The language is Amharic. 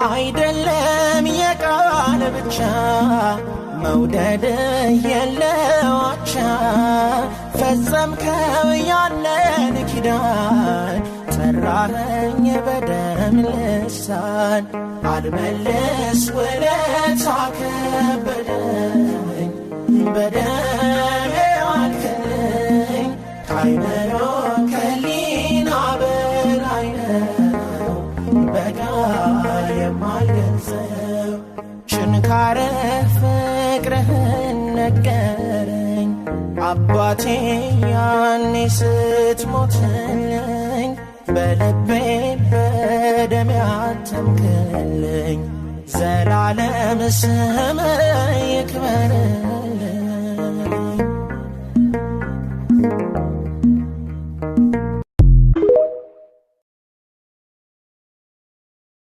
አይደለም የቃል ብቻ መውደድ የለዋቻ፣ ፈጸምከው ያለን ኪዳን፣ ጠራኸኝ በደም ልሳን። አልመልስ ውለታ ከበደኝ፣ በደም ዋልክልኝ። ካይመሮ ከሊና በላይ ነው በቃል የማልገልጸው። ችንካርህ ፍቅርህን ነገረኝ አባቴ ያኔ ስትሞትልኝ፣ በልቤ በደም ያተምክልኝ፣ ዘላለም ስምህ ይክበርልኝ።